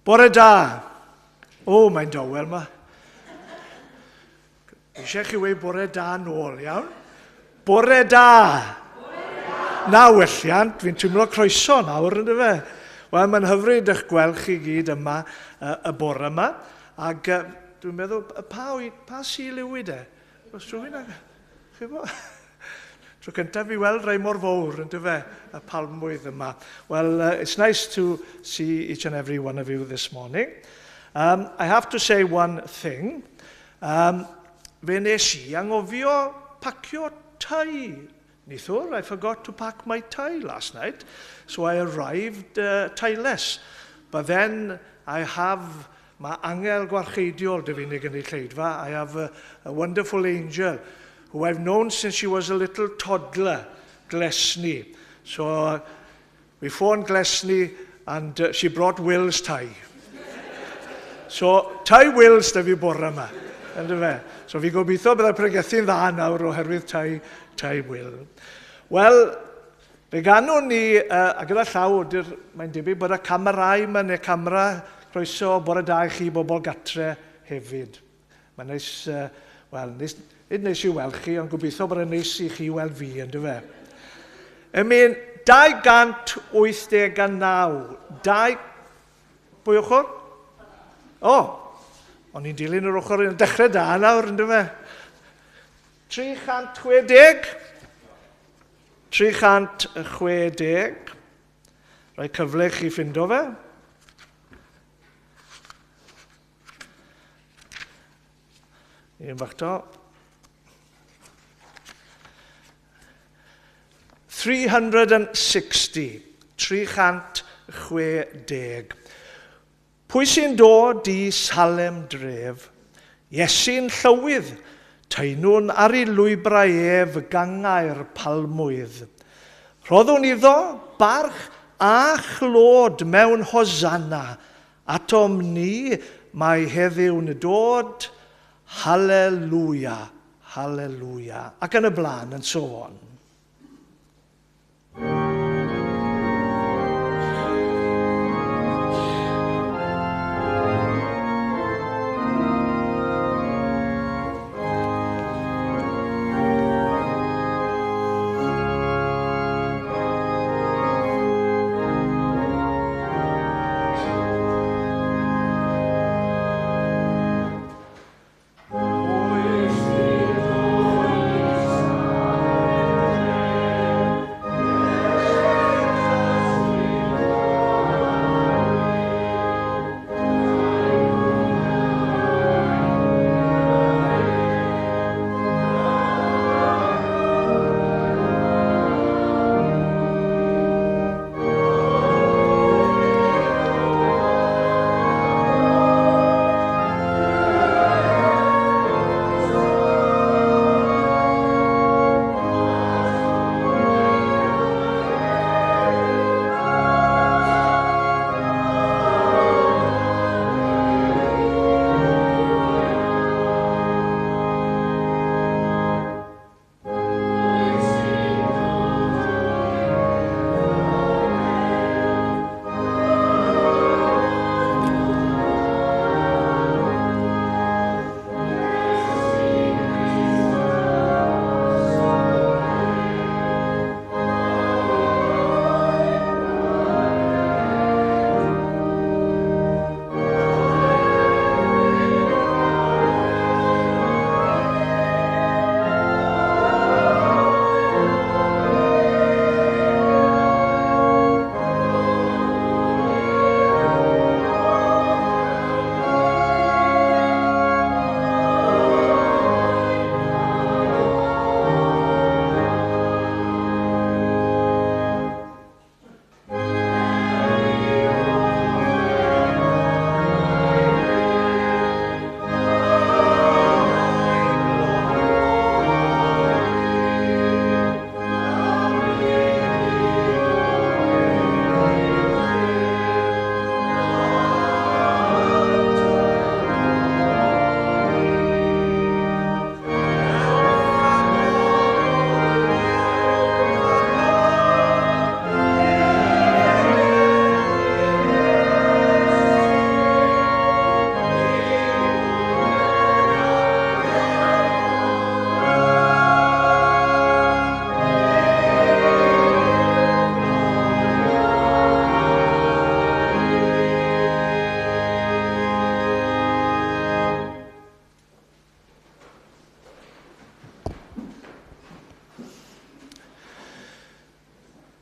Bore da. O, mae'n dawel ma. Eisiau chi weud bore da nôl, iawn? Bore da! Bore da! Na welliant, fi'n teimlo croeso nawr, ynddo fe? Wel, mae'n hyfryd eich gweld chi gyd yma y bore yma. Ac dwi'n meddwl, pa, pa sil yw i de? Os rhywun ag... Chi bo? Tro cyntaf fi weld rhai mor fawr, yn dyfe, y palmwydd yma. Well, it's nice to see each and every one of you this morning. I have to say one thing. Fe nes i angofio pacio tie neithiwr. I forgot to pack my tie last night, so I arrived tieless. But then I have Mae angel gwarcheidiol 'da fi yn y gynulleidfa. I have a wonderful angel who I've known since she was a little toddler, Glesni. So we phoned Glesni and she brought Will's tie. So, tie Will's da fi bore yma. Ynddo fe? So fi gobeithio byddai pregethu'n dda nawr oherwydd tie, tie Will. Wel, Fe ganwn ni, a gyda llaw, dyr, mae'n debyg bod y camerâu yma neu camera, croeso, bore da i chi bobl gatre hefyd. Mae'n neis, wel, neis, nid neis i weld chi, ond gobeithio bod e'n neis i chi weld fi, ynddo fe. I mean, 289, dau, pwy ochr? O, o'n i'n dilyn yr ochr yn dechrau da nawr, ynddo fe. 360, 360. Rhoi cyfle i chi ffindo fe. Un bach to. 360. 360. Pwy sy'n dod i Salem dref? Iesu'n llywydd, taenwn ar ei lwybrau ef gangau'r palmwydd. Rhoddwn iddo barch a chlod mewn hosanna, atom ni mae heddiw'n dod, haleluia, haleluia, ac yn y blaen, and so on.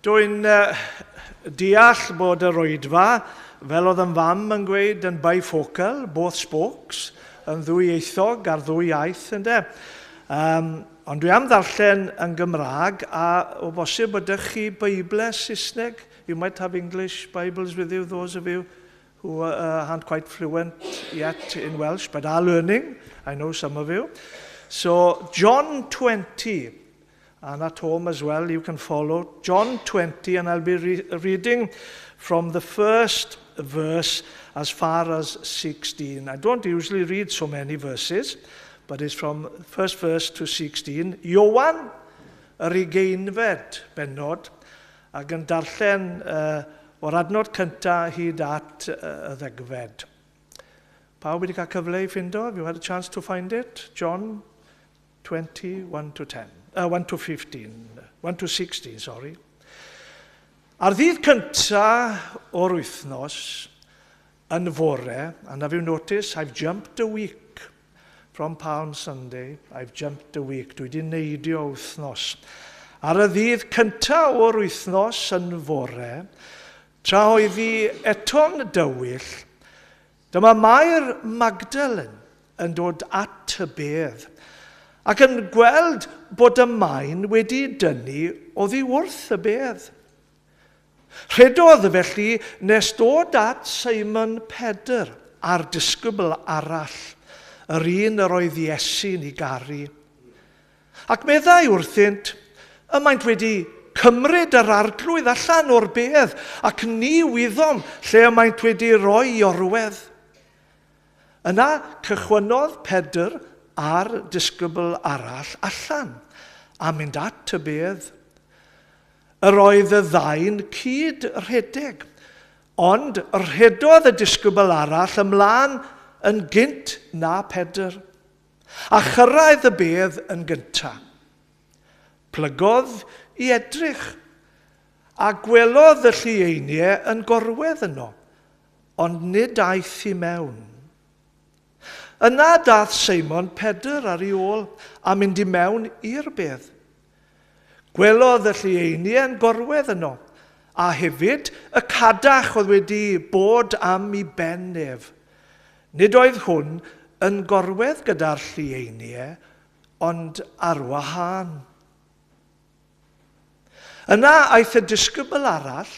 Dwi'n deall bod yr oedfa, fel oedd yn fam yn gweud, yn bifocal, both spokes, yn ddwyieithog ar ddwy iaith, ynde. Um, ond dwi am ddarllen yn Gymraeg, a o bosib bod ydych chi Beible Saesneg. You might have English Bibles with you, those of you who uh, aren't quite fluent yet in Welsh, but are learning. I know some of you. So, John 20, and at home as well, you can follow. John 20, and I'll be re reading from the first verse as far as 16. I don't usually read so many verses, but it's from first verse to 16. Iowan, yr ugeinfed bennod, ac yn darllen uh, o'r adnod cyntaf hyd at uh, y ddegfed. Pawb wedi cael cyfle i ffindo? Have you had a chance to find it? John 20, 1 to 10. Uh, 1 to 15. 1 to 16, sorry. Ar ddydd cyntaf o'r wythnos, yn fore, and have you noticed, I've jumped a week from Palm Sunday, I've jumped a week, dwi wedi neidio wythnos. Ar y ddydd cyntaf o'r wythnos yn fore, tra oedd hi eto'n dywyll, dyma Mair Magdalen yn dod at y bedd ac yn gweld bod y maen wedi dynnu oddi wrth y bedd. Rhedodd felly nes dod at Simon Pedr a'r disgybl arall, yr un yr oedd Iesu'n ei garu. Ac meddai wrthynt, y maent wedi cymryd yr arglwydd allan o'r bedd, ac ni wyddom lle y maent wedi rhoi i orwedd. Yna cychwynnodd Pedr a'r disgybl arall allan a mynd at y bedd. Yr oedd y ddau'n cyd-rhedeg, ond rhedodd y disgybl arall ymlaen yn gynt na Pedr, a chyrraedd y bedd yn gyntaf. Plygodd i edrych, a gwelodd y llieiniau yn gorwedd yno, ond nid aeth i mewn. Yna daeth Seimon Pedr ar ei ôl a mynd i mewn i'r bedd. Gwelodd y llieiniau yn gorwedd yno, a hefyd y cadach oedd wedi bod am i ben ef. Nid oedd hwn yn gorwedd gyda'r llieiniau, ond ar wahân. Yna aeth y disgybl arall,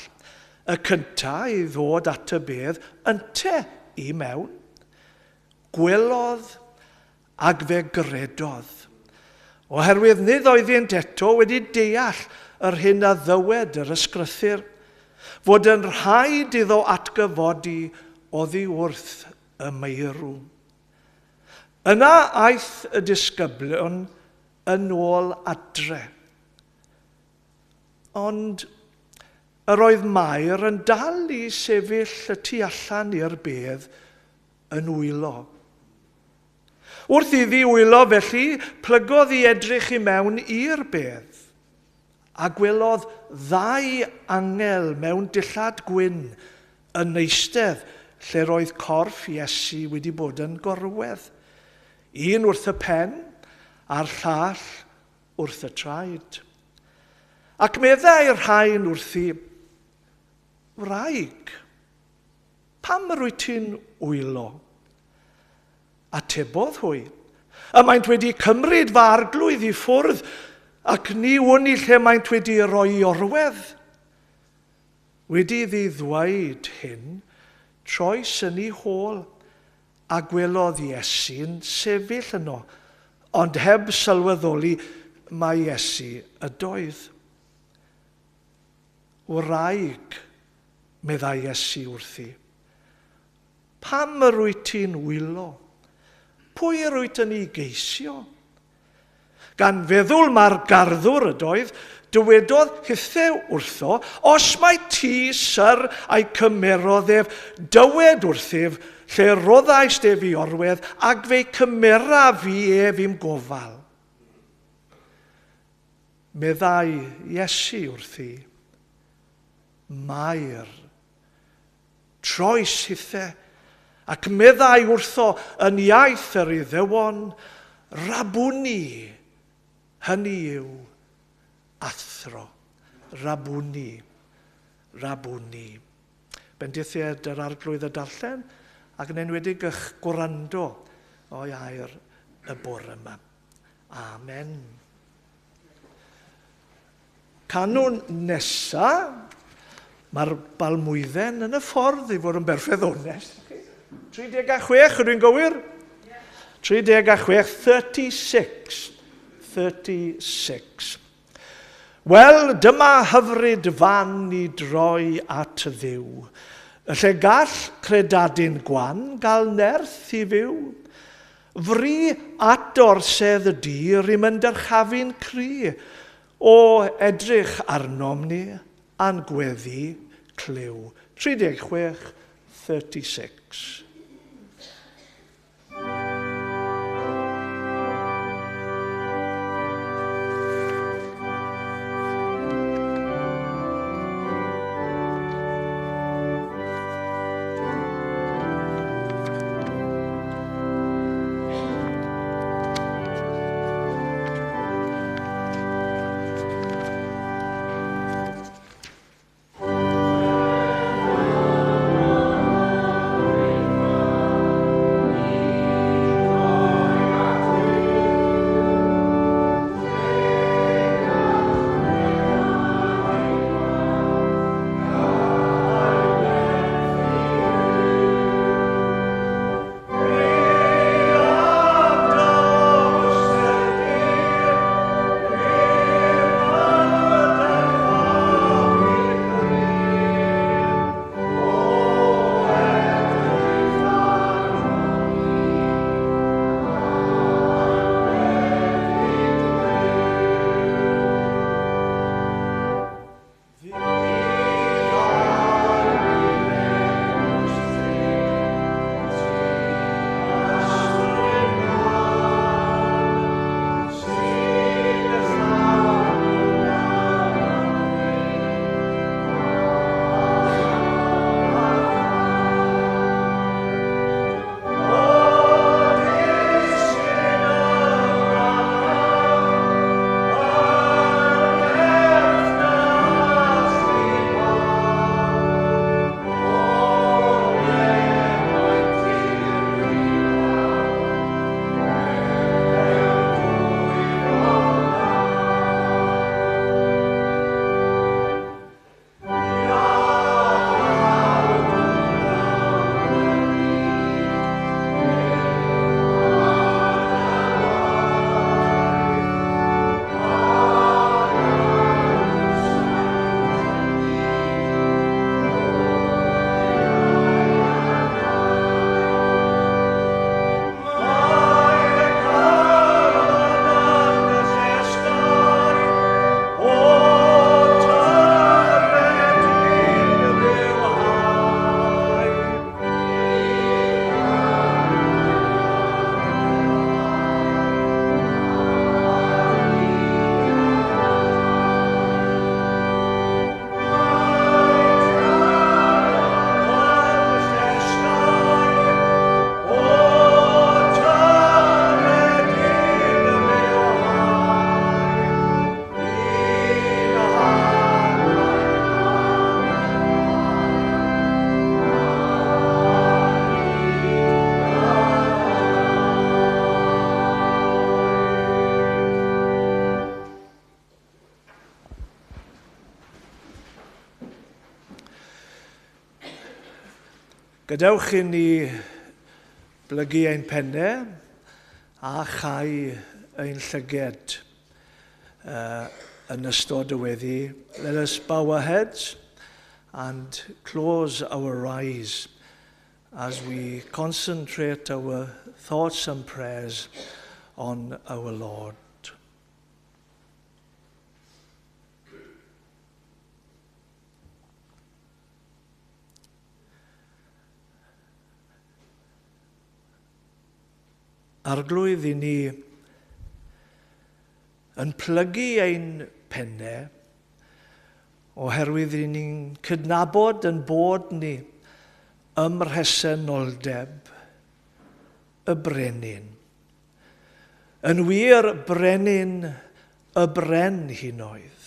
y cyntaf i ddod at y bedd, ynte i mewn. Gwelodd ac fe gredodd. Oherwydd nid oeddynt eto wedi deall yr hyn a ddywed yr ysgrythur, fod yn rhaid iddo atgyfodi oddi wrth y meirw. Yna aeth y disgyblion yn ôl adre. Ond yr oedd Mair yn dal i sefyll y tu allan i'r bedd yn wylo. Wrth iddi wylo felly, plygodd i edrych i mewn i'r bedd, a gwelodd ddau angel mewn dillad gwyn yn eistedd lle'r oedd corff Iesu wedi bod yn gorwedd. Un wrth y pen, a'r llall wrth y traed. Ac meddai'r rhain wrthi, Wraig, pam yr wyt ti'n wylo? Atebodd hwy, Y maent wedi cymryd fy arglwydd i ffwrdd, ac ni wn i lle maent wedi roi i orwedd. Wedi iddi ddweud hyn, troes yn ei hôl, A gwelodd Iesu'n sefyll yno, ond heb sylweddoli mai Iesu ydoedd. Wraig, meddai Iesu wrthi, pam yr wyt ti'n wylo? Pwy yr wyt yn ei geisio? Gan feddwl mai'r garddwr ydoedd, dywedodd Hithew wrtho, Os mai ti, syr, a'i cymerodd ef, dywed wrthyf, lle roddaist ef i orwedd, ac fe'i cymeraf fi ef i'm gofal. Meddai Iesu wrthi, Mair. Troes hithe, ac meddai wrtho yn iaith yr Iddewon, Rabwni, hynny yw, athro. Rabwni. Rabwni. Bendithied yr arglwydd y darllen ac yn enwedig eich gwrando o'i air y bore yma. Amen. Canwn nesa, mae'r balmwydden yn y ffordd i fod yn berffaith onest. 36, ydw i'n gywir? 36, 36. 36. Wel, dyma hyfryd fan i droi at Dduw, y lle gall credadun gwan gael nerth i fyw. Fri at orsedd y dir i'm yn dyrchafu'n cry, o edrych arnom ni a'n gweddi clyw. 36, 36. Gadewch i ni blygu ein pennau a chau ein llyged uh, yn ystod y weddi. Let us bow our heads and close our eyes as we concentrate our thoughts and prayers on our Lord. Arglwydd i ni yn plygu ein pennau oherwydd i ni'n cydnabod yn bod ni ym mhresenoldeb y brenin. Yn wir, brenin y brenhinoedd.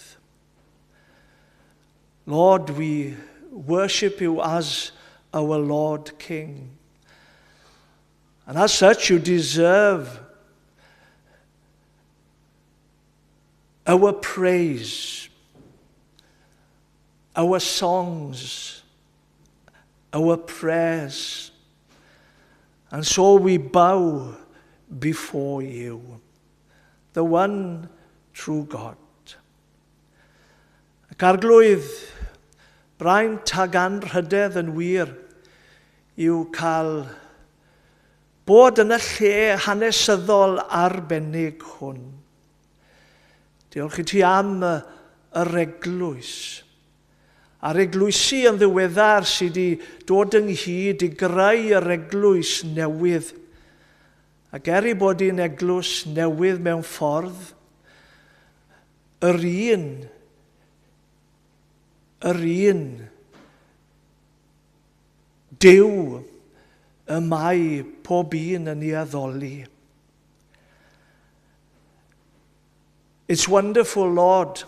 Lord, we worship you as our Lord King. And as such, you deserve our praise, our songs, our prayers. And so we bow before you, the one true God. Ac arglwydd, braint ag anrhydedd yn wir yw cael bod yn y lle hanesyddol arbennig hwn. Diolch i ti am y, yr eglwys. A'r eglwysi yn ddiweddar sydd wedi dod ynghyd i greu yr eglwys newydd. Ac er ei bod hi'n eglwys newydd mewn ffordd, yr un, yr un Duw y mae pob un yn ei addoli. It's wonderful, Lord,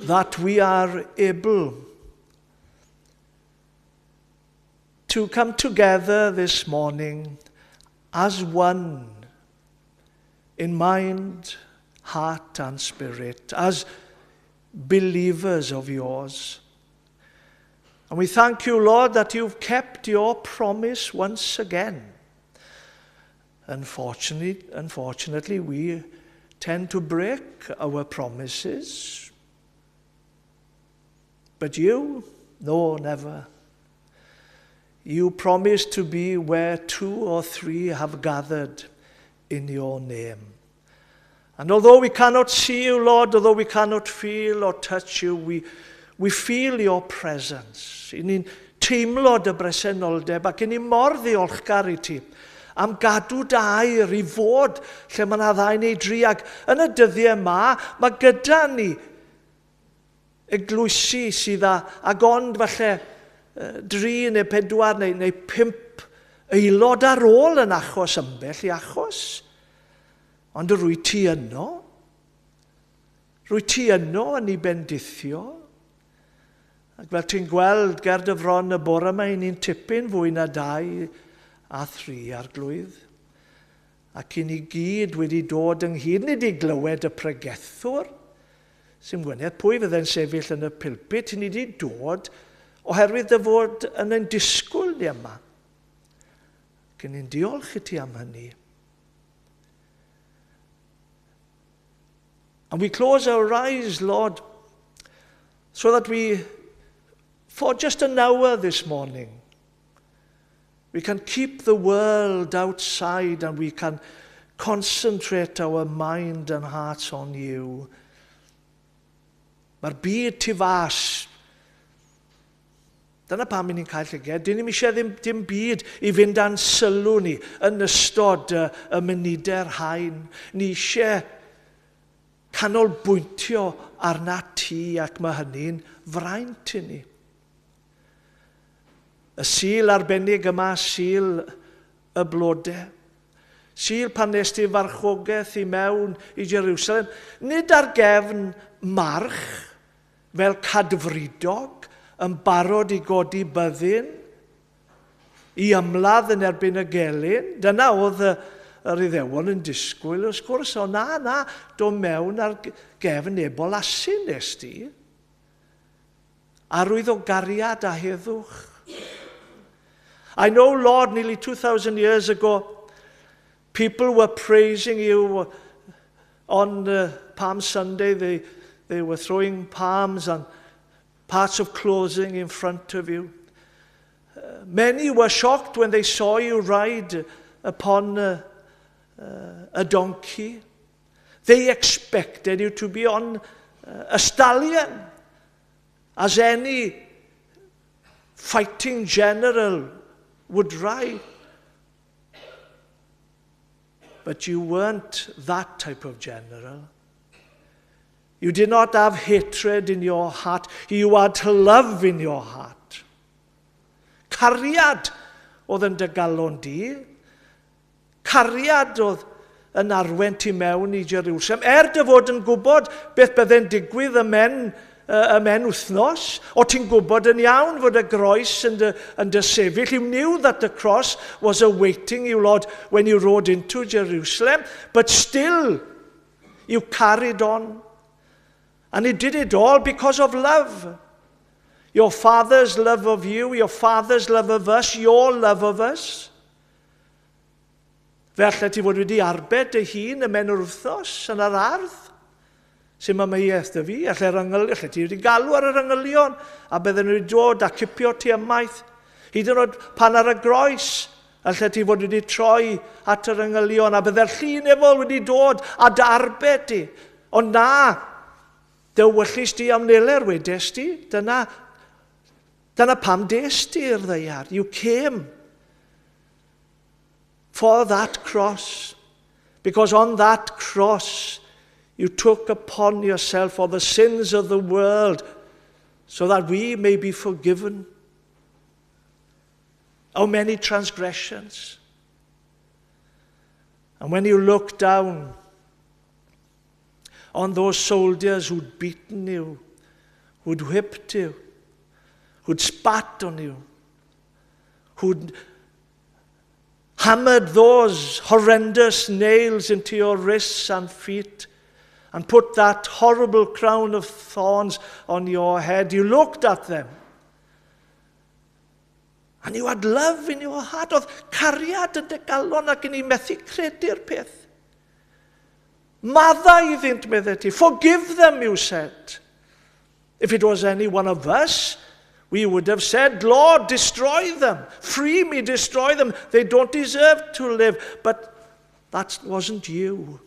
that we are able to come together this morning as one in mind, heart, and spirit, as believers of yours. And we thank you, Lord, that you've kept your promise once again. Unfortunately, unfortunately, we tend to break our promises. But you, no, never. You promise to be where two or three have gathered in your name. And although we cannot see you, Lord, although we cannot feel or touch you, we, we feel your presence. I ni'n teimlo dy bresenoldeb ac i ni mor ddiolchgar i ti am gadw dy air i fod lle mae yna ddau neu dri ac yn y dyddiau yma mae gyda ni eglwysi sydd â, ag ond falle dri neu pedwar neu, neu pump aelod ar ôl yn achos ambell i achos. Ond rwy ti yno. Rwy ti yno yn ei bendithio. Ac fel ti'n gweld ger dy fron y bore yma, i ni'n tipyn fwy na dau a thri arglwydd. Ac i ni gyd wedi dod ynghyd, nid i glywed y pregethwr, Sy'n gwaniaeth pwy fydde'n sefyll yn y pulpit, ni wedi dod oherwydd dy fod yn ein disgwyl ni yma. Ac ni'n diolch i ti am hynny. And we close our eyes, Lord, so that we, for just an hour this morning, we can keep the world outside and we can concentrate our mind and hearts on you. Mae'r byd tu fas. Dyna pam ni'n cael llyged. Dyn ni'n eisiau ddim, dim byd i fynd â'n sylw ni yn ystod y, y munudau'r hain. Ni eisiau canolbwyntio arna ti ac mae hynny'n fraint i ni. Y Sul arbennig yma, Sul y Blode. Sul pan nes ti farchogaeth i mewn i Jerusalem, nid ar gefn march fel cadfridog yn barod i godi byddin, i ymladd yn erbyn y gelyn. Dyna oedd y, yr Iddewon yn disgwyl, wrth gwrs, o na, na, do mewn ar gefn ebol asyn nes di. Arwydd o gariad a heddwch. I know, Lord, nearly 2,000 years ago, people were praising you on uh, Palm Sunday. They, they were throwing palms and parts of clothing in front of you. Uh, many were shocked when they saw you ride upon a, uh, a donkey. They expected you to be on uh, a stallion, as any fighting general would ride. But you weren't that type of general. You did not have hatred in your heart. You had love in your heart. Cariad oedd yn dy galon di. Cariad oedd yn arwen ti mewn i Jerusalem. Er dy fod yn gwybod beth bydde'n digwydd ymhen ymhen wythnos. O ti'n gwybod yn iawn fod y groes yn dy, yn dy sefyll. You knew that the cross was awaiting you, Lord, when you rode into Jerusalem. But still, you carried on. And you did it all because of love. Your Father's love of you, your Father's love of us, your love of us. Fe allet ti fod wedi arbed dy hun ymhen yr wythnos yn yr ardd. Sy'n amheuaeth 'da fi, alle'r angyl, alle ti wedi galw ar yr angylion a bydden nhw wedi dod a cipio ti ymaith. Hyd yn oed pan ar y groes, alle ti fod wedi troi at yr angylion a bydde'r llu nefol wedi dod a dy arbed di. Ond na, dy ewyllys di a wneler wedes di. Dyna, dyna pam des di i'r ddaear. You came for that cross. Because on that cross, you took upon yourself all the sins of the world so that we may be forgiven our many transgressions. And when you look down on those soldiers who'd beaten you, who'd whipped you, who'd spat on you, who'd hammered those horrendous nails into your wrists and feet and put that horrible crown of thorns on your head. You looked at them. And you had love in your heart. Oedd cariad yn dy galon ac yn i methu credu'r peth. Maddau iddynt, medde ti. Forgive them, you said. If it was any one of us, we would have said, Lord, destroy them. Free me, destroy them. They don't deserve to live. But that wasn't you.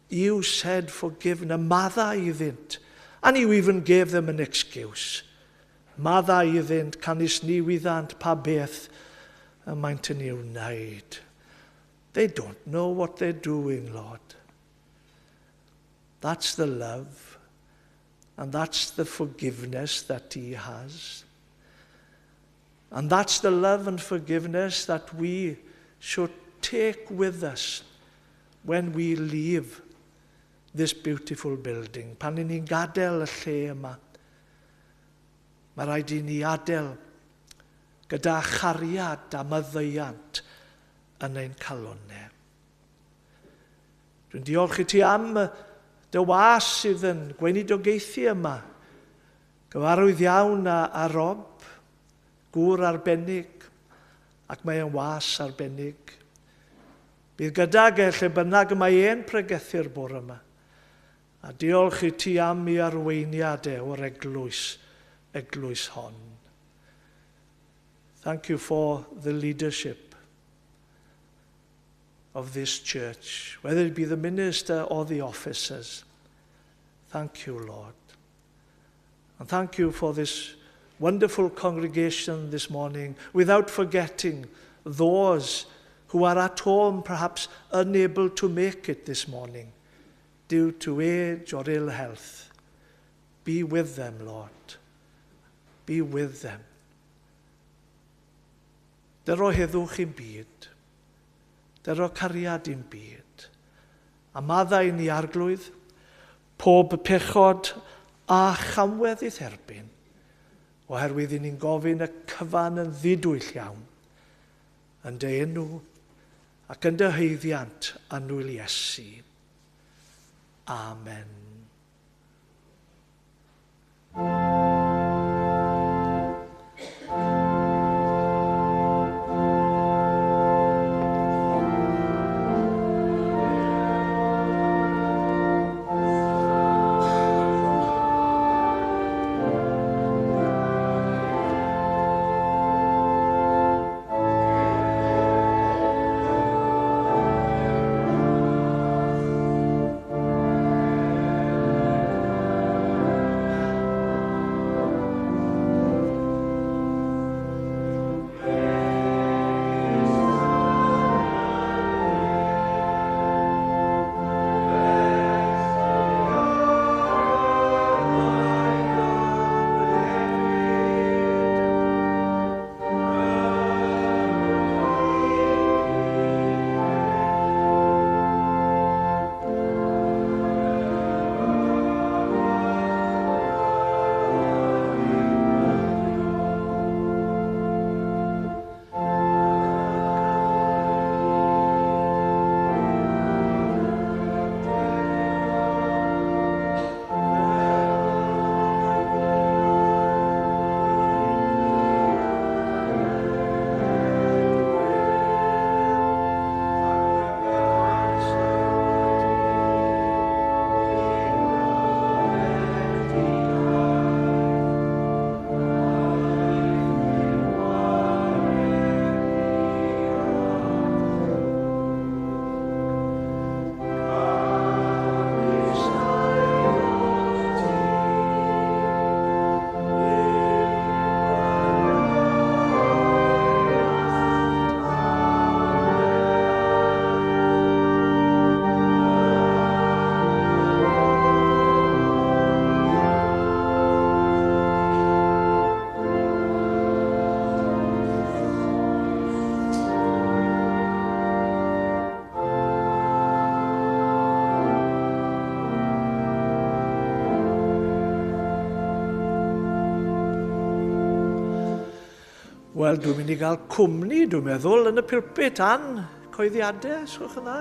You said, forgive them, maddau iddynt. And you even gave them an excuse. Maddau iddynt, canys ni wyddant pa beth y maent yn ei wneud. They don't know what they're doing, Lord. That's the love and that's the forgiveness that he has. And that's the love and forgiveness that we should take with us when we leave this beautiful building. Pan ni'n gadael y lle yma, mae rhaid i ni adael gyda chariad a maddeuant yn ein calonnau. Dwi'n diolch i ti am dy was sydd yn gweinidogaethu yma. Gyfarwydd iawn â, â Rob, gŵr arbennig, ac mae e'n was arbennig. Bydd gydag e lle bynnag y mae e'n pregethu'r bore yma. A diolch i ti am ei arweiniad e o'r eglwys, eglwys hon. Thank you for the leadership of this church, whether it be the minister or the officers. Thank you, Lord. And thank you for this wonderful congregation this morning, without forgetting those who are at home, perhaps unable to make it this morning due to age or ill health. Be with them, Lord. Be with them. Dyro heddwch i'n byd. Dyro cariad i'n byd. A maddau ni Arglwydd, pob pechod a chamwedd i'th erbyn, oherwydd i ni'n gofyn y cyfan yn ddidwyll iawn, yn dy enw ac yn dy haeddiant annwyl Iesu. Amen. Wel, dwi'n mynd i gael cwmni, dwi'n meddwl, yn y pulpit, Ann, coeddiadau, sgwch yn dda.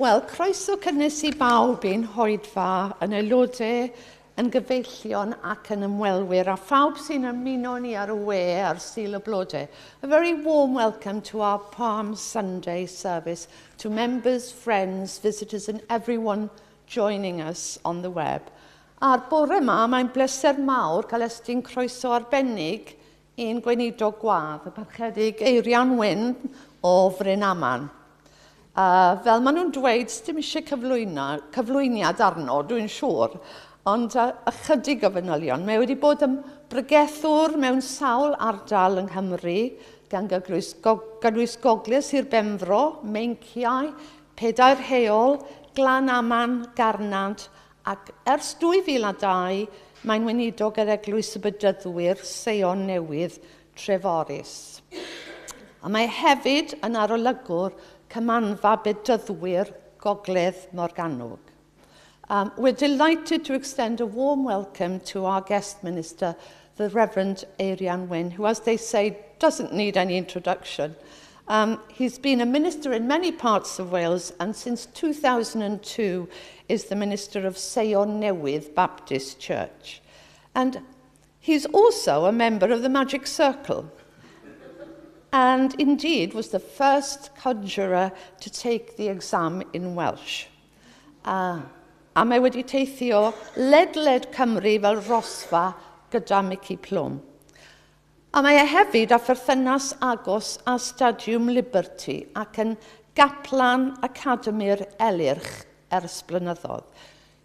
Wel, croeso cynnes i bawb i'n hoedfa yn aelodau, yn gyfeillion ac yn ymwelwyr, a phawb sy'n ymuno ni ar y we ar Sul y Blodau. A very warm welcome to our Palm Sunday service to members, friends, visitors and everyone joining us on the web. A'r bore yma, mae'n bleser mawr cael estyn croeso arbennig i'n gweinidog gwadd, y parchedig Eirian Wyn o Fryn Aman. Fel maen nhw'n dweud, dim eisiau cyflwyniad arno, dwi'n siŵr, ond ychydig o fanylion. Mae wedi bod yn bregethwr mewn sawl ardal yng Nghymru, gan gynnwys, gynnwys Gogledd Sir Benfro, Meinciau, Pedair Heol, Glan Aman, Garnant, ac ers 2002 mae'n weinidog yr Eglwys y Bedyddwyr Seion Newydd, Treforys. A mae hefyd yn arolygwr Cymanfa Bedyddwyr Gogledd Morgannwg. We're delighted to extend a warm welcome to our guest minister, the Reverend Eirian Wyn, who, as they say, doesn't need any introduction. He's been a minister in many parts of Wales and since 2002 is the minister of Seion Newydd Baptist Church. And he's also a member of the Magic Circle and indeed was the first conjurer to take the exam in Welsh. A mae wedi teithio ledled Cymru fel rosfa gyda Mickey Plum. A mae e hefyd â pherthynas agos â Stadiwm Liberty ac yn Gaplan Academi'r Elyrch ers blynyddoedd.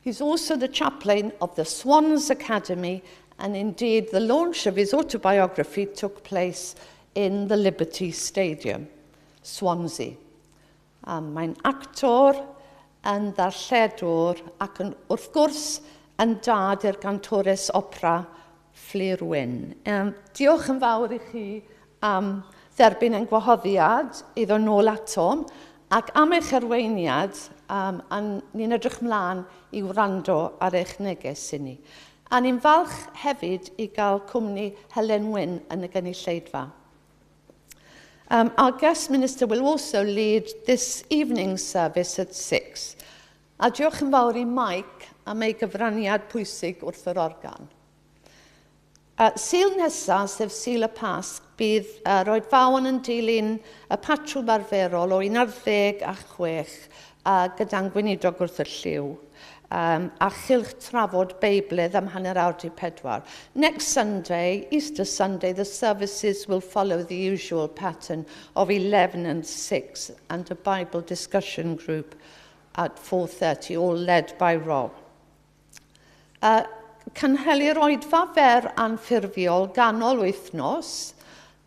He's also the chaplain of the Swans Academy, and indeed the launch of his autobiography took place in the Liberty Stadium, Swansea. Mae'n actor, yn ddarlledwr ac yn, wrth gwrs yn dad i'r gantores opera Fflur Wyn. Diolch yn fawr i chi am dderbyn ein gwahoddiad i ddod nôl atom ac am eich arweiniad, a ni'n edrych mlaen i wrando ar eich neges i ni. A ni'n falch hefyd i gael cwmni Helen Wyn yn y gynulleidfa. Our guest minister will also lead this evening's service at 6. A diolch yn fawr i Mike am ei gyfraniad pwysig wrth yr organ. Sul nesaf, sef Sul y Pasg, bydd oedfaon yn dilyn y patrwm arferol o 11 a 6 gyda'n gweinidog wrth y llyw a chylch trafod Beibledd am 3:30. Next Sunday, Easter Sunday, the services will follow the usual pattern of 11 and 6 and a Bible discussion group at 4:30, all led by Rob. Cynhelir oedfa fer anffurfiol ganol wythnos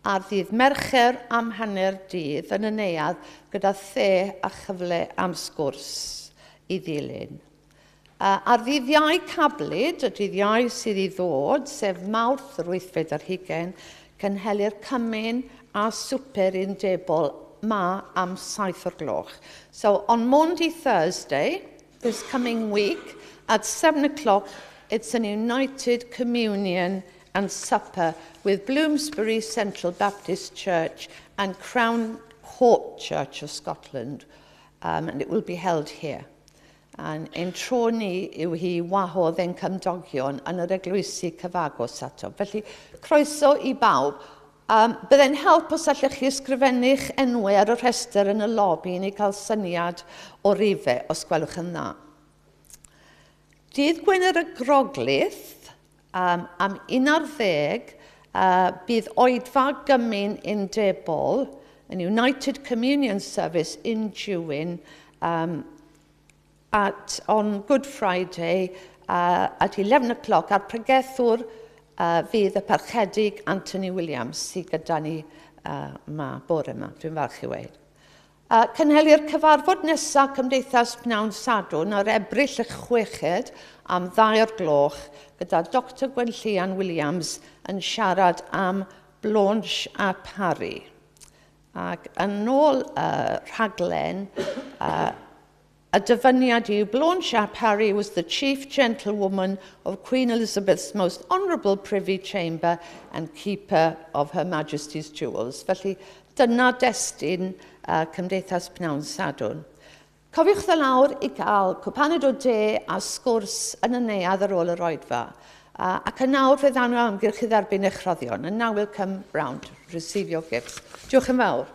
ar ddydd Mercher am 9:30 yn y neuadd gyda the a chyfle am sgwrs i ddilyn. Ar ddydd Iau Cablyd, y dydd Iau sydd i ddod, sef Mawrth yr 28, cynhelir cymun a swper undebol ma am 7 o'r gloch. So on Maundy Thursday, this coming week, at 7 o'clock, it's an United Communion and Supper with Bloomsbury Central Baptist Church and Crown Court Church of Scotland, and it will be held here. A'n ein tro ni yw hi wahodd ein cymdogion yn yr eglwysi cyfagos ato. Felly, croeso i bawb. Byddai'n help os allech chi ysgrifennu'ch enwau ar y rhestr yn y lobi i ni cael syniad o rifau, os gwelwch yn dda. Dydd Gwener y Groglith, am 11, bydd oedfa gymun undebol yn United Communion Service in Dewin on Good Friday at 11 o'clock a'r pregethwr fydd y parchedig Anthony Williams sydd gyda ni ma bore yma, dwi'n falch i weud. Cynhelir cyfarfod nesaf Cymdeithas Pnawn Sadwrn ar Ebrill y 6 am 2 o'r gloch gyda Dr Gwenllian Williams yn siarad am Blanche a Parry. Ac yn ôl rhaglen, y dyfyniad yw Blôn Siap Harry was the chief gentlewoman of Queen Elizabeth's most honourable privy chamber and keeper of Her Majesty's jewels. Felly dyna destun Cymdeithas Pnawn Sadwrn. Cofiwch ddod lawr i gael cwpaned o de a sgwrs yn y neuadd ar ôl yr oedfa. Ac yn nawr fe ddawn nhw amgylch i dderbyn eich rhoddion. And now we'll come round to receive your gifts. Diolch yn fawr.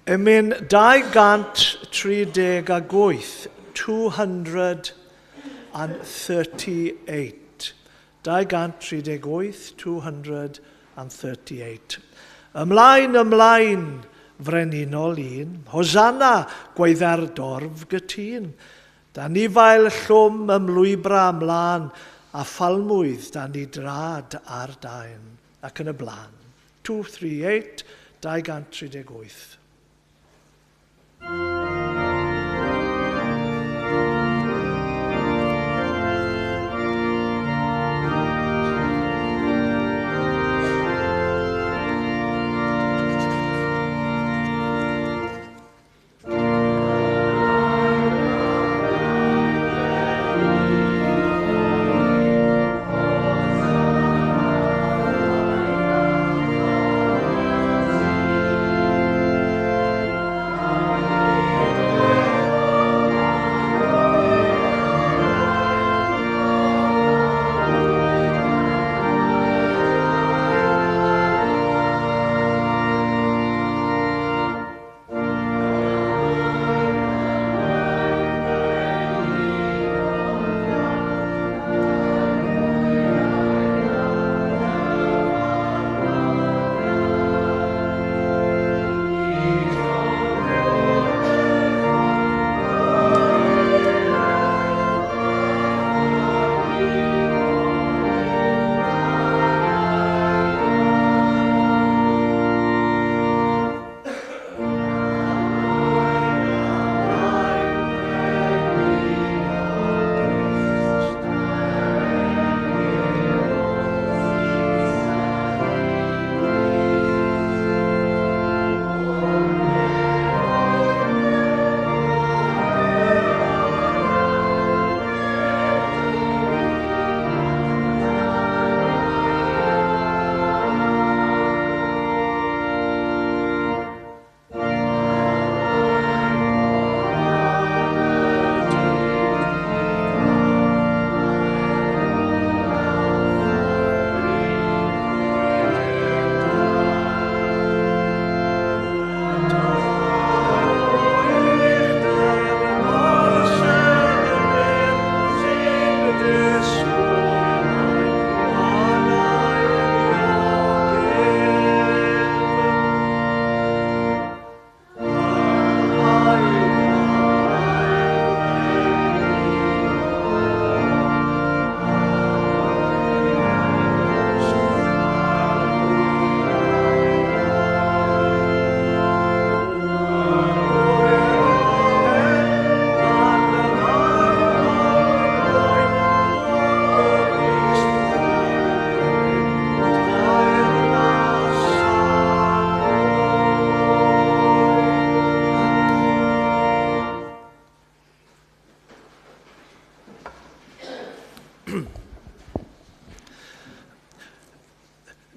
Emyn 238, 238. 238, 238. Ymlaen, ymlaen, frenhinol un. Hosanna, gweidda'r dorf gytun. Dan ni fael llwm ymlwybra ymlaen a phalmwydd dan ni drad ar daen ac yn y blaen. 238, 238.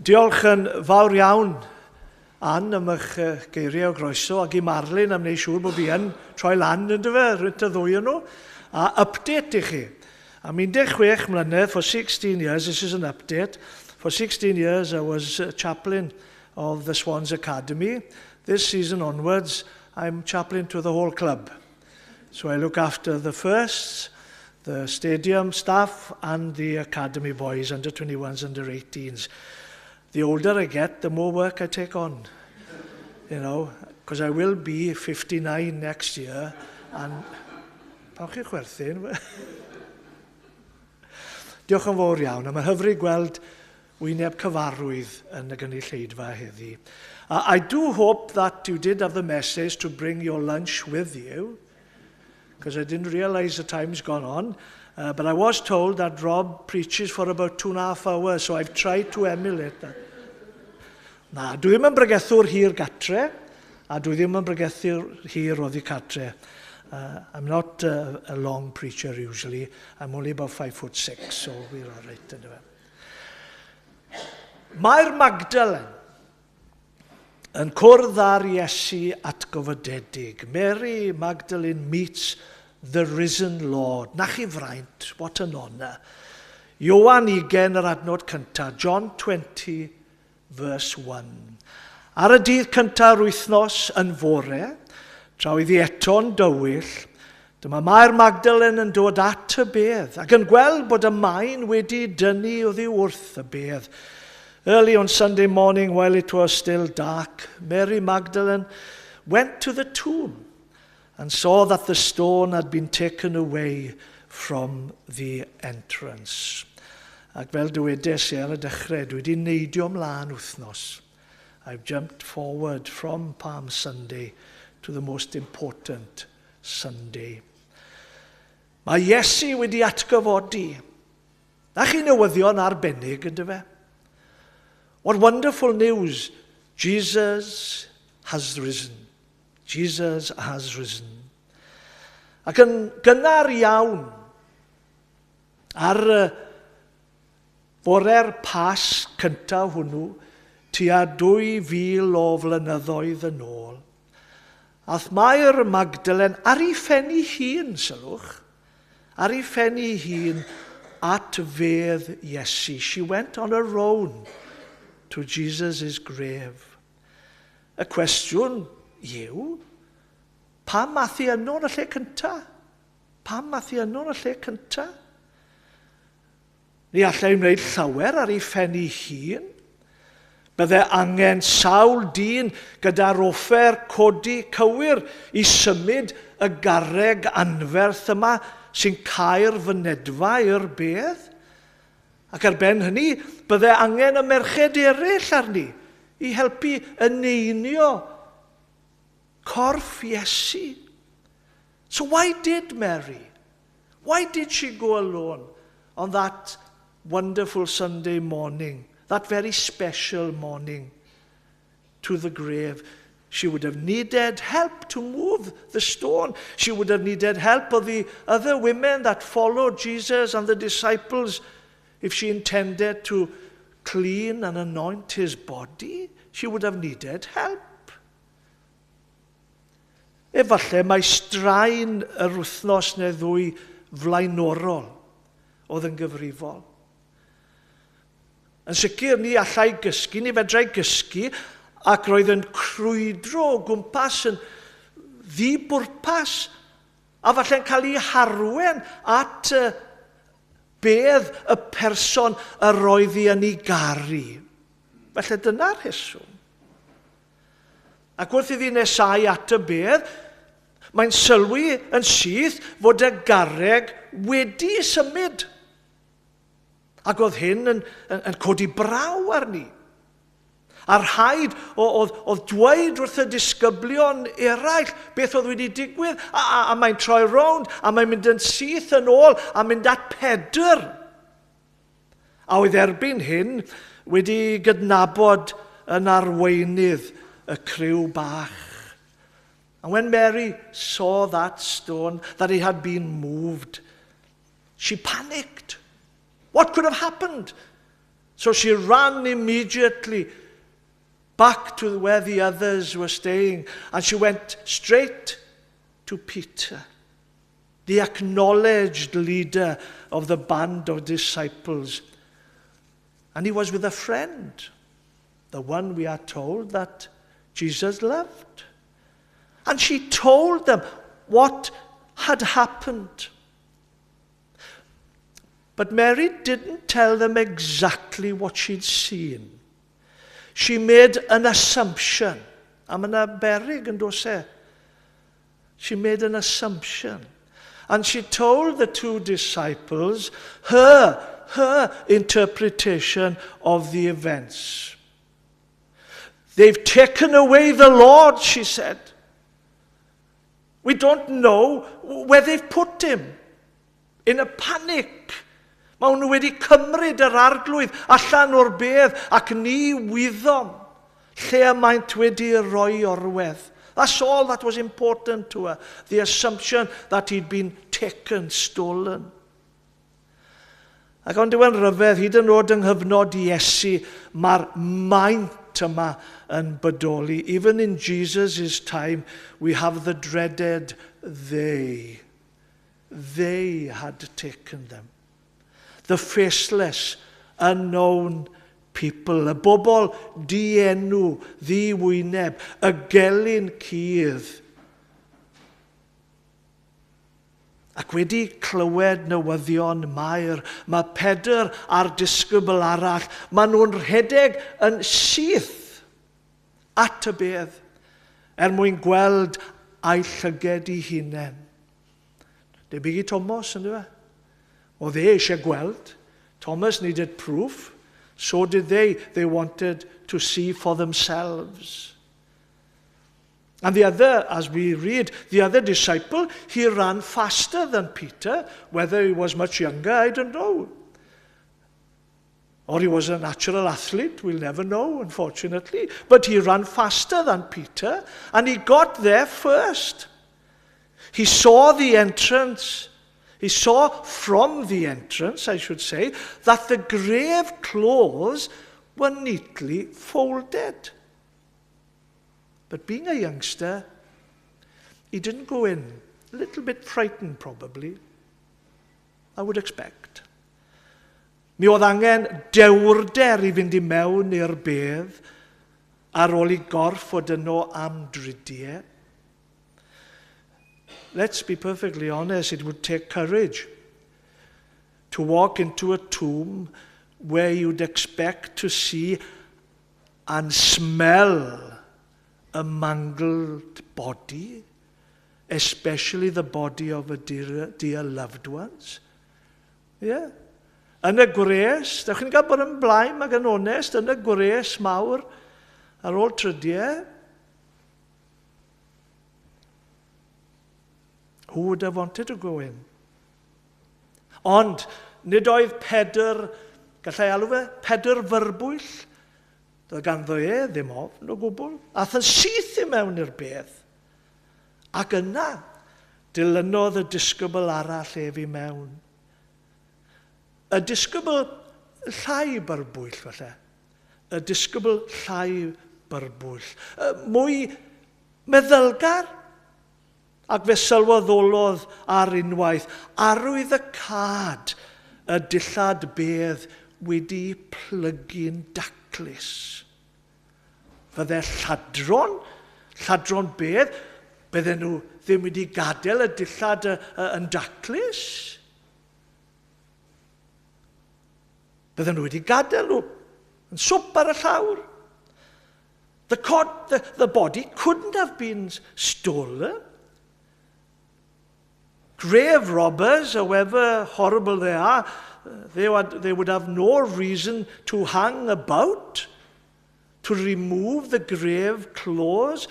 Diolch yn fawr iawn, Ann, am eich geiriau o groeso, ac i Marlyn am wneud siŵr bod fi yn troi lan, yn dyfe, rwynt y ddwy yn nhw. A update i chi. Am 16 mlynedd, for 16 years, this is an update, for 16 years I was a chaplain of the Swans Academy. This season onwards, I'm chaplain to the whole club. So I look after the firsts, the stadium staff and the academy boys, under 21s, under 18s. The older I get, the more work I take on, you know, because I will be 59 next year, and... Pam chi'n chwerthin? Diolch yn fawr iawn, a mae'n hyfryd gweld wyneb cyfarwydd yn y gynulleidfa heddi. I do hope that you did have the message to bring your lunch with you, because I didn't realise the time's gone on. But I was told that Rob preaches for about 2.5 hours, so I've tried to emulate that. Na, dwi ddim yn bregethwr hir gatre, a dwi ddim yn bregethwr hir oddi cartre. I'm not a long preacher usually. I'm only about 5'6", so we're all right. Anyway. Mae'r Magdalen yn cwrdd â'r Iesu atgyfodedig. Mary Magdalene meets the risen Lord. Na chi fraint, what an honour. Ioan 20 yr adnod cyntaf, John 20 verse 1. Ar y dydd cyntaf yr wythnos yn fore, tra oedd hi eto'n dywyll, dyma Mair Magdalen yn dod at y bedd ac yn gweld bod y maen wedi dynnu oddi wrth y bedd. Early on Sunday morning, while it was still dark, Mary Magdalene went to the tomb and saw that the stone had been taken away from the entrance. Ac fel dywedes i ar y dechrau, dwi wedi neidio mlaen wythnos. I've jumped forward from Palm Sunday to the most important Sunday. Mae Iesu wedi atgyfodi. Na chi newyddion arbennig, ynddo fe? What wonderful news. Jesus has risen. Jesus has risen. Ac yn gynnar iawn, ar y bore'r Pasg cyntaf hwnnw, tua 2,000 o flynyddoedd yn ôl, ath Mair Magdalen ar ei phen ei hun, sylwch, ar ei phen ei hun at fedd Iesu. She went on her own to Jesus' grave. Y cwestiwn yw, pam ath hi yno yn y lle cyntaf? Pam ath hi yno yn y lle cyntaf? Ni allai wneud llawer ar ei phen ei hun. Bydde angen sawl dyn gyda'r offer codi cywir i symud y garreg anferth yma sy'n cau'r fynedfa i'r bedd. Ac ar ben hynny, bydde angen y merched eraill arni i helpu eneinio corff Iesu. So why did Mary? Why did she go alone on that wonderful Sunday morning, that very special morning, to the grave? She would have needed help to move the stone. She would have needed help of the other women that followed Jesus and the disciples if she intended to clean and anoint his body. She would have needed help. Efallai mai straen yr wythnos neu ddwy flaenorol oedd yn gyfrifol. Yn sicr, ni allai gysgu, ni fedrai gysgu, ac roedd yn crwydro o gwmpas yn ddi-bwrpas, a falle'n cael ei harwen at bedd y person yr oedd hi yn ei garu. Felly dyna'r rheswm. Ac wrth iddi nesau at y bedd, mae'n sylwi yn syth fod y garreg wedi symud. Ac oedd hyn yn codi braw arni. A rhaid oedd dweud wrth y disgyblion eraill beth oedd wedi digwydd, a mae'n troi rownd, a mae'n mynd yn syth yn ôl, a mynd at Pedr. A oedd erbyn hyn wedi gydnabod yn arweinydd y criw bach. And when Mary saw that stone, that it had been moved, she panicked. What could have happened? So she ran immediately back to where the others were staying, and she went straight to Peter, the acknowledged leader of the band of disciples. And he was with a friend, the one we are told that Jesus loved. And she told them what had happened. But Mary didn't tell them exactly what she'd seen. She made an assumption. A mae yna berig yn does e? She made an assumption. And she told the two disciples her interpretation of the events. They've taken away the Lord, she said. We don't know where they've put him. In a panic. Mae nhw wedi cymryd yr Arglwydd allan o'r bedd ac ni wyddom lle y maent wedi rhoi orwedd. That's all that was important to her. The assumption that he'd been taken, stolen. Ac on'd yw e'n rhyfedd, hyd yn oed yng nghyfnod Iesu, mae'r maent yma yn bodoli. Even in Jesus' time, we have the dreaded "they". They had taken them. The faceless, unknown people. Y bobl dienw, ddiwyneb, y gelyn cudd. Ac wedi clywed newyddion Mair, mae Pedr a'r disgybl arall, maen nhw'n rhedeg yn syth at y bedd er mwyn gweld â'u llyged eu hunain. Debyg i Thomas, on'd yw e? Oedd e eisiau gweld. Thomas needed proof. So did they. They wanted to see for themselves. And the other, as we read, the other disciple, he ran faster than Peter. Whether he was much younger, I don't know. Or he was a natural athlete, we'll never know, unfortunately. But he ran faster than Peter, and he got there first. He saw the entrance. He saw from the entrance, I should say, that the grave clothes were neatly folded. But being a youngster, he didn't go in. A little bit frightened, probably. I would expect. Mi oedd angen dewrder i fynd i mewn i'r bedd ar ôl i gorff fod yno am dridiau. Let's be perfectly honest, it would take courage to walk into a tomb where you'd expect to see and smell a mangled body, especially the body of a dear, dear loved ones. Yeah. Yn y gwres, ydych chi'n cael bod yn blaen ac yn onest, yn y gwres mawr ar ôl trydiau, who would have wanted to go in? Ond, nid oedd Pedr, gallai alw fe, Pedr fyrbwyll, doedd ganddo e ddim ofn o gwbl. Aeth yn syth i mewn i'r bedd. Ac yna, dilynodd y disgybl arall ef i mewn. Y disgybl llai byrbwyll, falle. Y disgybl llai byrbwyll. Mwy meddylgar, ac fe sylweddolodd ar unwaith arwydd y cad y dillad bedd wedi plygu'n daclus. Fydde lladron, lladron bedd, bydden nhw ddim wedi gadael y dillad yn daclus. Bydden nhw wedi gadael nhw yn swp ar y llawr. The body couldn't have been stolen. Grave robbers, however horrible they are, they would have no reason to hang about, to remove the grave clothes,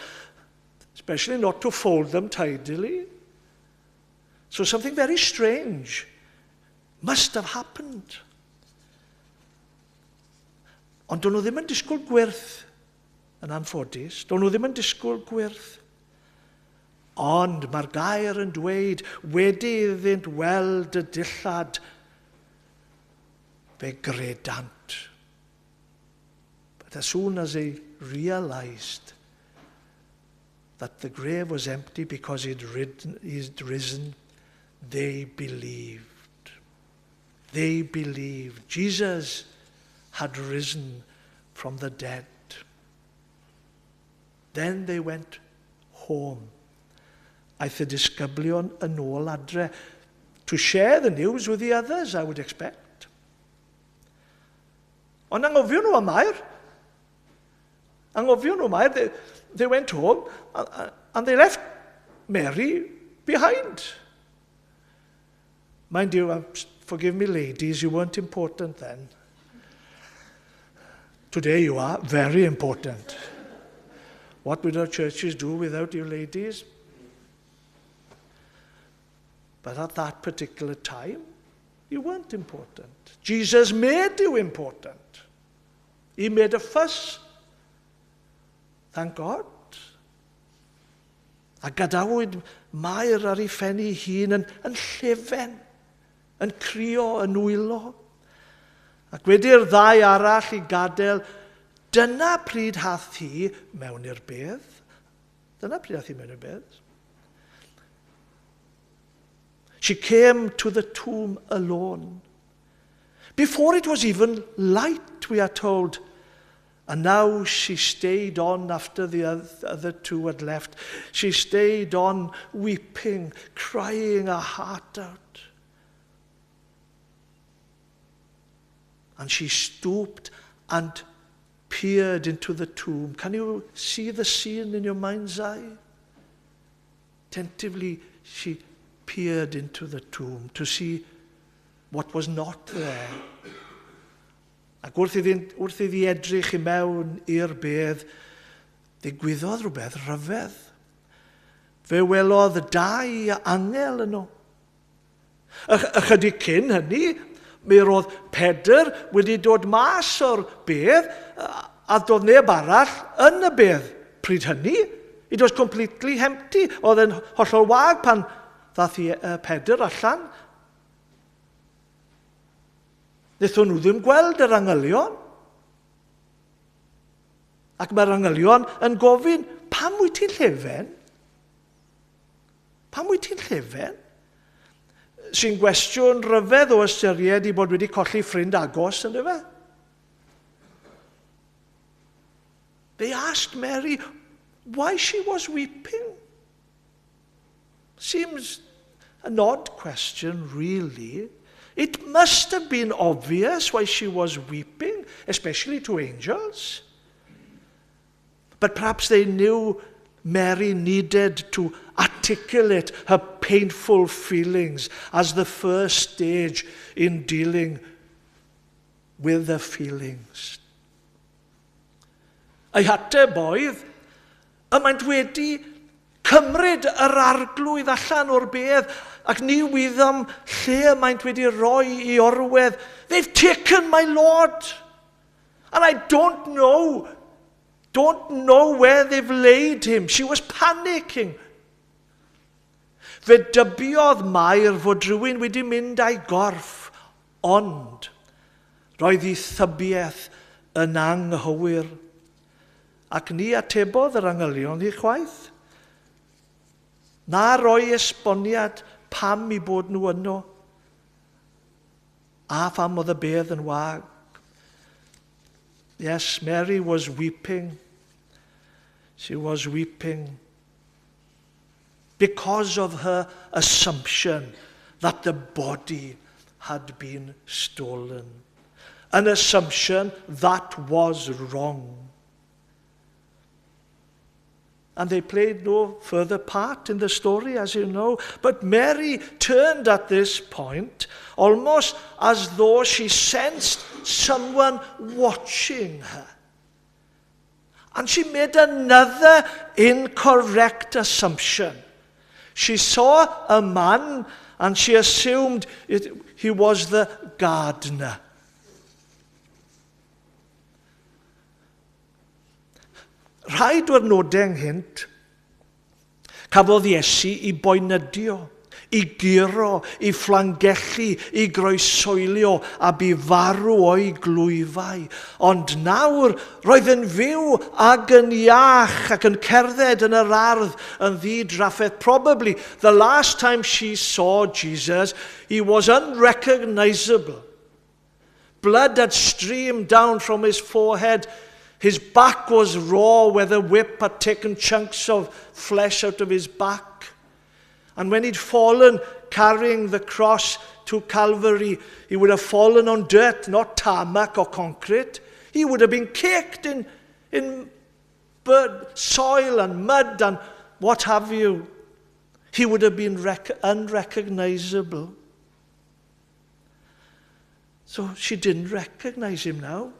especially not to fold them tidily. So something very strange must have happened. Ond do'n nhw ddim yn disgwyl gwyrth yn anffodus. Do'n nhw ddim yn disgwyl gwyrth. Ond mae'r gair yn dweud, wedi iddynt weld y dillad, fe gredant. But as soon as they realized that the grave was empty because he'd, ridden, he'd risen, they believed. They believed. Jesus had risen from the dead. Then they went home. Aeth y disgyblion yn ôl adre to share the news with the others, I would expect. Ond anghofio nhw am Mair. Anghofio nhw Mair. They, they went home and they left Mary behind. Mind you, forgive me ladies, you weren't important then. Today you are very important. What would our churches do without you ladies? But at that particular time, you weren't important. Jesus made you important. He made a fuss. Thank God. A gadawyd Mair ar ei phen ei hun yn, yn llefen, yn crio, yn wylo. Ac wedi'r ddau arall i gadael, dyna pryd hath hi mewn i'r bedd. Dyna pryd hath hi mewn i'r bedd. She came to the tomb alone. Before it was even light, we are told. And now she stayed on after the other two had left. She stayed on weeping, crying her heart out. And she stooped and peered into the tomb. Can you see the scene in your mind's eye? Tentatively, she peered into the tomb to see what was not there. Ac wrth iddi, wrth iddi edrych i mewn i'r bedd, ddigwyddodd rhywbeth rhyfedd. Fe welodd dau angel yno. Ychydig cyn hynny, mi roedd Pedr wedi dod mas o'r bedd a doedd neb arall yn y bedd pryd hynny. It was completely empty. Oedd yn hollol wag pan ddath i Pedr allan. Wnaethon nhw ddim gweld yr angylion. Ac mae'r angylion yn gofyn, pam wyt ti'n llefen? Pam wyt ti'n llefen? Sy'n gwestiwn rhyfedd o ystyried i bod wedi colli ffrind agos, yn fe? They asked Mary why she was weeping. Seems an odd question, really. It must have been obvious why she was weeping, especially to angels. But perhaps they knew Mary needed to articulate her painful feelings as the first stage in dealing with the feelings. Ei hateb oedd, y maent wedi cymryd yr arglwydd allan o'r bedd ac ni wyddom lle y maent wedi rhoi i orwedd. They've taken my Lord. And I don't know, don't know where they've laid him. She was panicking. Fe dybiodd Mair fod rhywun wedi mynd â'i gorff, ond roedd ei thybiaeth yn anghywir. Ac ni atebodd yr angylion hi chwaith. Na roi esboniad pam i bod nhw yno, a pham oedd y bedd yn wag. Yes, Mary was weeping. She was weeping because of her assumption that the body had been stolen. An assumption that was wrong. And they played no further part in the story, as you know. But Mary turned at this point, almost as though she sensed someone watching her. And she made another incorrect assumption. She saw a man and she assumed it, he was the gardener. Rhai diwrnodau ynghynt, cafodd Iesu i boenydio, I guro, i fflangellu, i groesoelio a bu farw o'i glwyfau. Ond nawr roedd yn fyw ag yn iach ac yn cerdded yn yr ardd yn ddi-drafferth. Probably the last time she saw Jesus, he was unrecognizable. Blood had streamed down from his forehead. His back was raw where the whip had taken chunks of flesh out of his back. And when he'd fallen carrying the cross to Calvary, he would have fallen on dirt, not tarmac or concrete. He would have been caked in, in soil and mud and what have you. He would have been unrecognizable. So she didn't recognize him now.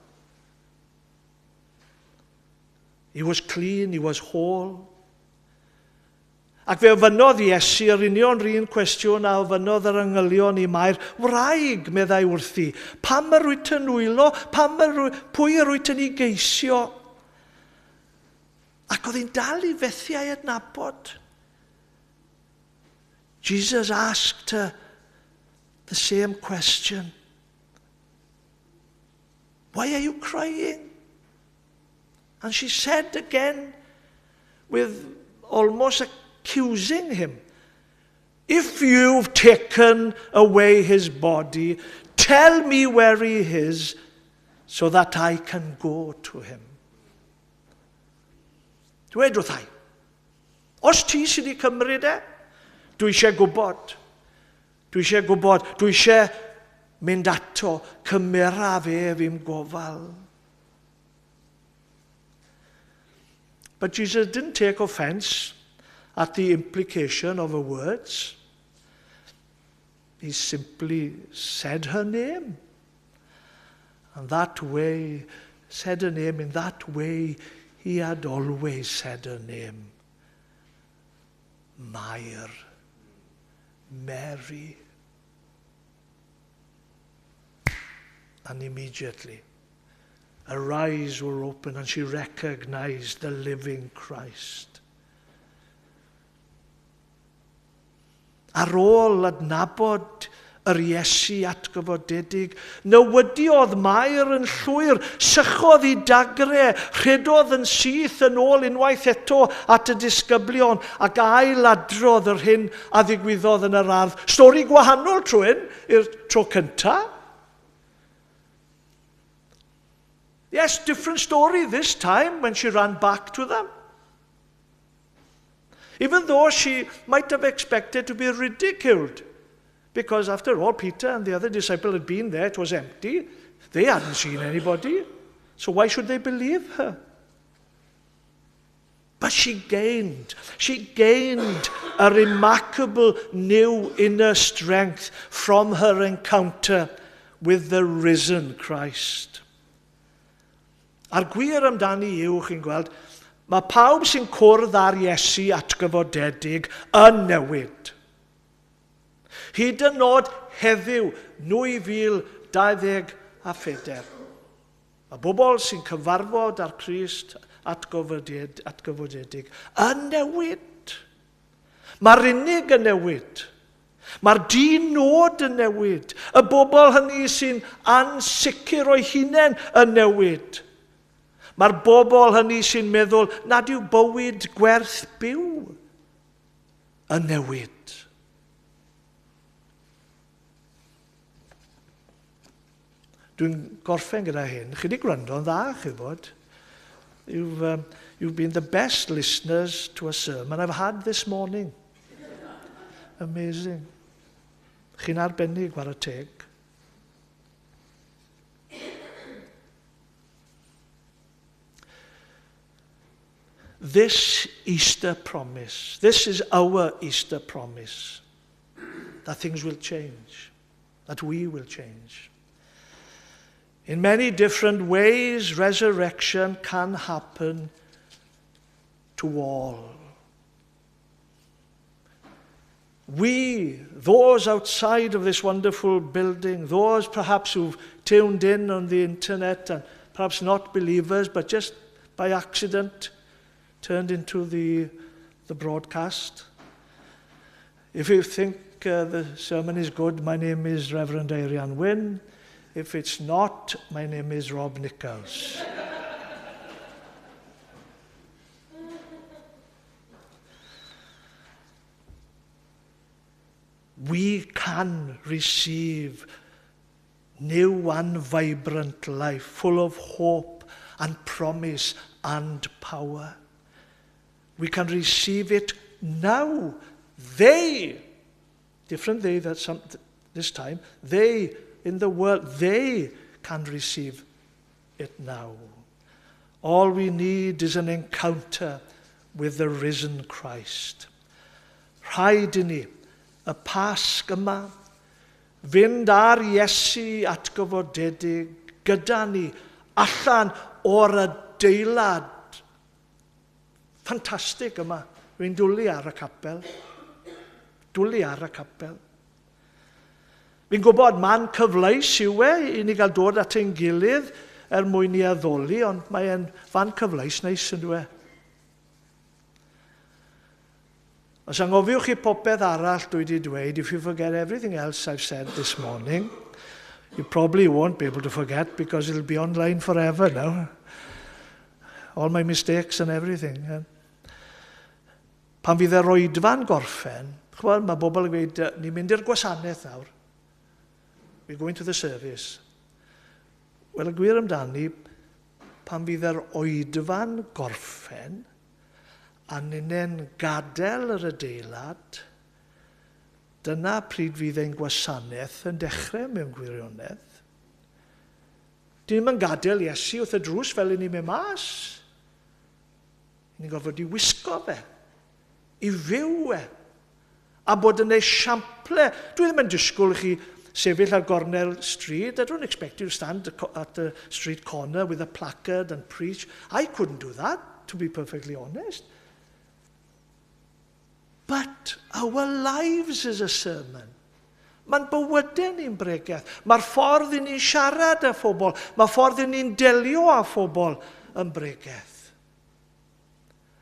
He was clean, he was whole. Ac fe ofynnodd Iesu yr union run cwestiwn a ofynnodd yr angylion i Mair, wraig, meddai wrthi, pam yr wyt yn wylo, pam yr, pwy yr wyt yn ei geisio? Ac oedd hi'n dal i fethu a'i adnabod. Jesus asked her the same question. Why are you crying? And she said again, with almost accusing him, If you've taken away his body, tell me where he is so that I can go to him. Dweud wrthai, os ti sydd wedi cymryd e, dwi eisiau gwybod. Dwi eisiau gwybod, dwi eisiau mynd ato, cymera fe fi'm gofal. But Jesus didn't take offense at the implication of her words. He simply said her name. And that way, said her name in that way, he had always said her name. Mair. Mary. And immediately, her eyes were open and she recognized the living Christ. Ar ôl adnabod yr Iesu atgyfodedig, newydiodd Mair yn llwyr, sychodd i dagre, rhedodd yn syth yn ôl unwaith eto at y disgyblion ac ail-adrodd yr hyn a ddigwyddodd yn yr ardd. Stori gwahanol tro hyn i'r tro cyntaf. Yes, different story this time when she ran back to them. Even though she might have expected to be ridiculed, because after all, Peter and the other disciple had been there, it was empty. They hadn't seen anybody. So why should they believe her? But she gained, she gained a remarkable new inner strength from her encounter with the risen Christ. A'r gwir amdani yw, chi'n gweld, mae pawb sy'n cwrdd ar Iesu atgyfodedig yn newid. Hyd yn oed heddiw, 2024. Mae bobl sy'n cyfarfod ar Crist atgyfodedig yn newid. Mae'r unig yn newid. Mae'r dyn nod yn newid. Y bobl hynny sy'n ansicr o'i hunain yn newid. Mae'r bobl hynny sy'n meddwl nad yw bywyd gwerth byw yn newid. Dwi'n gorffen gyda hyn. Chi wedi gwrando yn dda, chi bod. You've, um, you've been the best listeners to a sermon I've had this morning. Amazing. Chi'n arbennig, war y teg. This Easter promise, this is our Easter promise, that things will change, that we will change. In many different ways, resurrection can happen to all. We, those outside of this wonderful building, those perhaps who've tuned in on the internet and perhaps not believers, but just by accident turned into the, the broadcast. If you think think the sermon is good, my name is Reverend Eirian Wyn. If it's not, my name is Rob Nichols. We can receive new and vibrant life, full of hope and promise and power. We can receive it now. They, different they that some, this time, they in the world, they can receive it now. All we need is an encounter with the risen Christ. Rhaid i ni, y Pasg yma, fynd ar Iesu atgyfodedig gyda ni allan o'r adeilad ffantastig yma. Rwy'n dwlu ar y capel. Dwlu ar y capel. Fi'n gwybod man cyfleus yw e i ni gael dod at ein gilydd er mwyn i addoli, ond mae'n fan cyfleus neis yn dwi. Os angofiwch chi popeth arall dwi wedi dweud, if you forget everything else I've said this morning, you probably won't be able to forget because it'll be online forever now. All my mistakes and everything. Pan fydd yr oedfa'n gorffen, ch'mod, mae bobl yn gweud, ni'n mynd i'r gwasanaeth nawr. We're going to the service. Wel, y gwir amdani, pan fydd yr oedfa'n gorffen, a ninnau'n gadael yr adeilad, dyna pryd fydd ein gwasanaeth yn dechrau mewn gwirionedd. Dyn ni'm yn gadael Iesu wrth y drws fel i ni'n mynd mas. Ni'n gorfod i wisgo fe, i fyw e, a bod yn esiample. Dwi ddim yn disgwyl i chi sefyll ar gornel stryd. I don't expect you to stand at the street corner with a placard and preach. I couldn't do that, to be perfectly honest. But our lives is a sermon. Mae'n bywydau ni'n bregeth. Mae'r ffordd i ni'n siarad â phobl, mae'r ffordd i ni'n delio â phobl yn bregeth.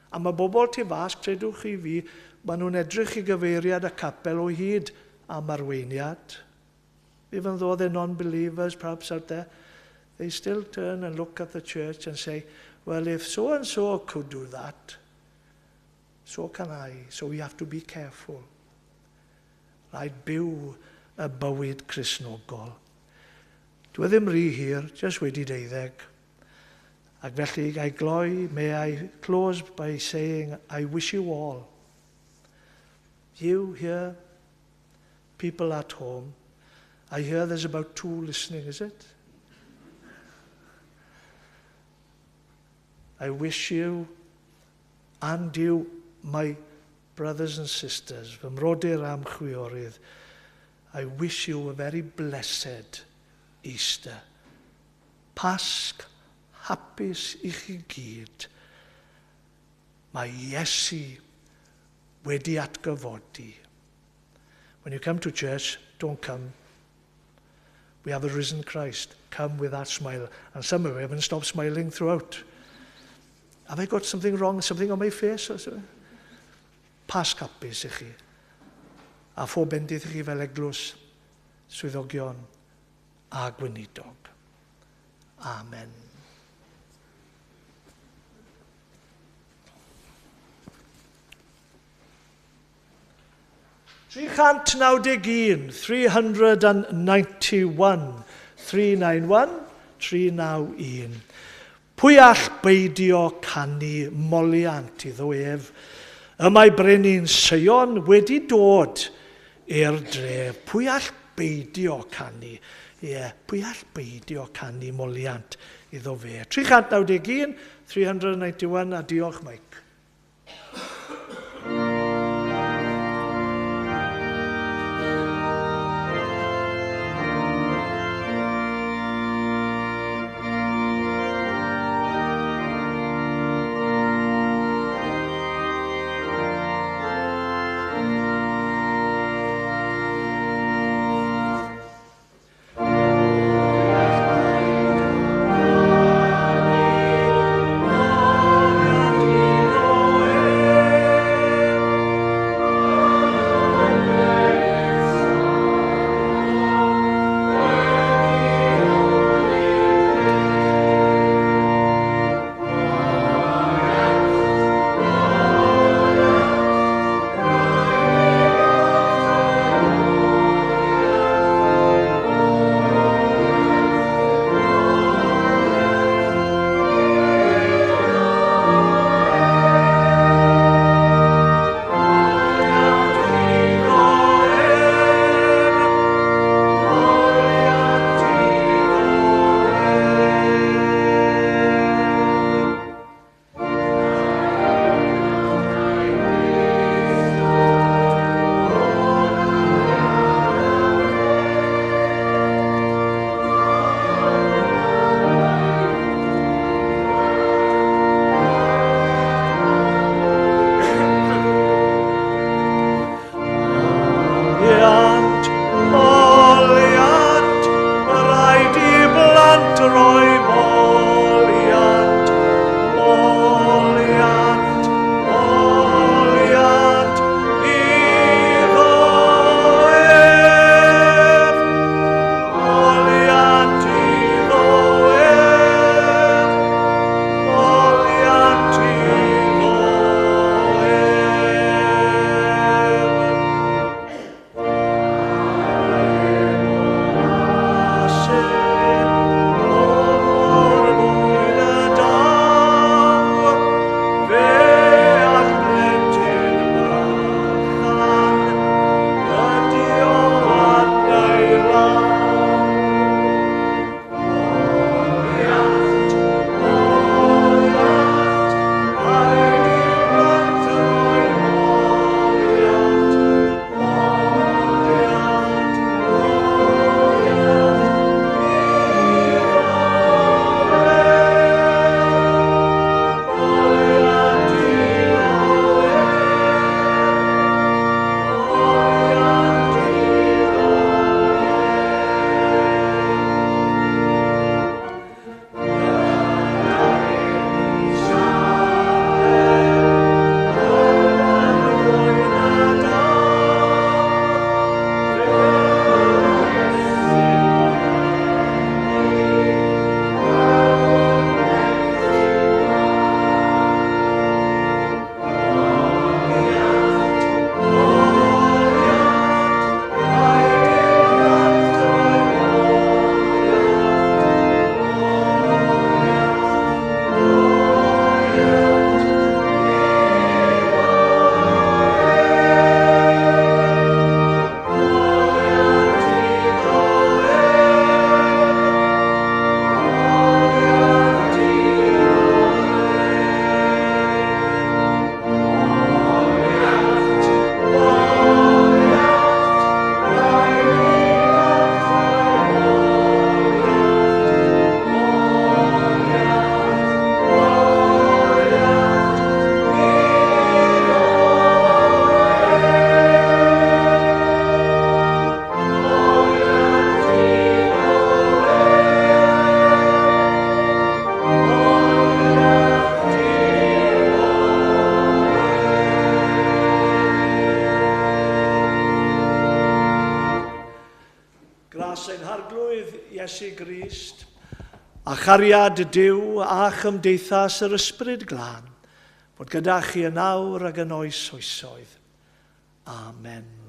A mae bobl tu fas, credwch chi fi, maen nhw'n edrych i gyfeiriad y capel o hyd am arweiniad. Even though they're non-believers perhaps out there, they still turn and look at the church and say, well, if so-and-so could do that, so can I. So we have to be careful. Rhaid byw y bywyd Cristnogol. Dwi ddim rhy hir, just wedi 12. Ac felly, ga i gloi, may I close by saying, I wish you all, you here, people at home, I hear there's about 2 listening, is it? I wish you and you, my brothers and sisters, fy mrodyr a'm chwiorydd, I wish you a very blessed Easter. Pasg hapus i chi gyd. Mae Iesu wedi atgyfodi. When you come to church, don't come. We have a risen Christ. Come with that smile. And some of you haven't stopped smiling throughout. Have I got something wrong, something on my face? Or something? Pasg hapus i chi. A phob bendith i chi fel eglwys, swyddogion a gweinidog. Amen. 391, 391, 391, 391. Pwy all beidio canu moliant iddo ef? Y mae brenin Seion wedi dod i'r dref. Pwy all beidio canu? Ie, pwy all beidio canu moliant iddo fe? 391, 391, a diolch Mike. Iesu Grist, a chariad Duw a chymdeithas yr Ysbryd Glân, fod gyda chi yn awr ac yn oes oesoedd. Amen.